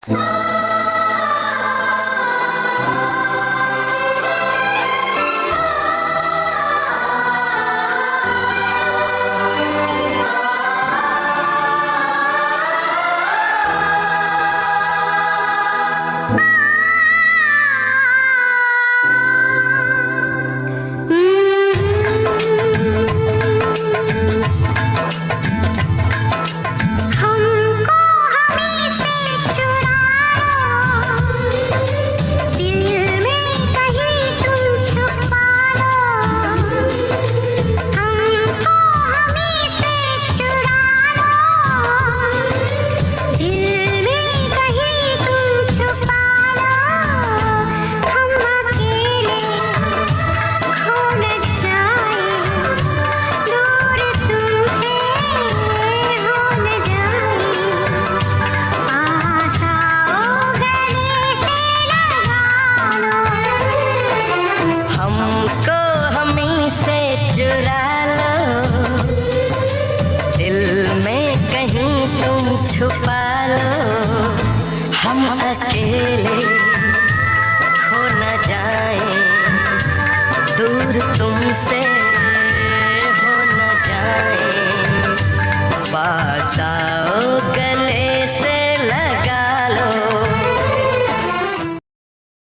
हमको हमी से चुरा लो, दिल में कहीं तुम छुपा लो। हमको हमी से चुरा लो, दिल में कहीं तुम छुपा लो। हम अकेले खो न जाए, दूर तुमसे हो न जाए। पास आओ, गले से लगा लो। हमको हमी से चुरा लो, दिल में कहीं तुम छुपा लो। हम अकेले खो न जाए, दूर तुमसे।